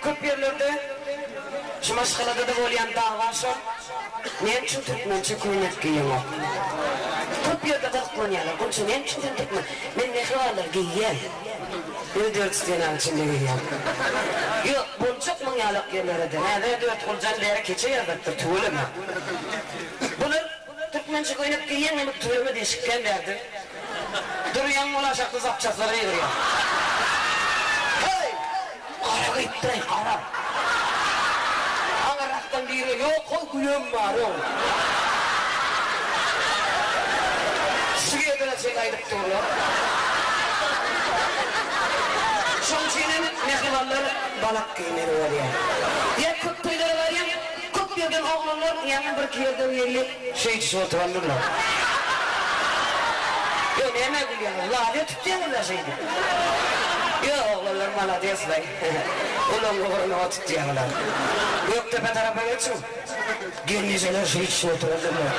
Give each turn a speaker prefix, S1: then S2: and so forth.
S1: Köp ýerlerde şu maşgalada-da bolýan dawa şol, Näme üçin türkmençe köýnek geýeňok? Köp ýerde gyzyklanýarlar, Gunça näme üçin sen türkmen? Men mähribanlar geýýän. Ýöne dört stenanyň içinde geýýän. Ýok, boljak muň ýalak ýerlere-de. Häzir-ä Dörtguljan bäri keçe ýazdyrypdyr, tüweleme. Bular türkmençe köýnek geýýän ýaly tüweleme deşikgän bärde. Durýaň ol aşakda zapçaslar gygyrýar. Heý! Gara gyýypdyr-aý, gara. Aňyrrakdan biri, Ýok-how, gülem bar-ow. Şu ýerlere çenli aýdyp durlar. Şoň üçinem mähribanlar balak geýmeli bolýar. Ýa köp toýlara barýaň, köp ýerden oglanlar ýaňy birki ýerden gelip şeýdişip oturandyrlar. Ýo, nämä gülýäňiz? Laze tutýaňyz-a şeýdip. Ýo, oglanlar malades-laý. Olaň ugruna ot tutýaňyzlar. Gökdepe tarapa geçiň. Gelnejeler şeýdişip oturandyrlar.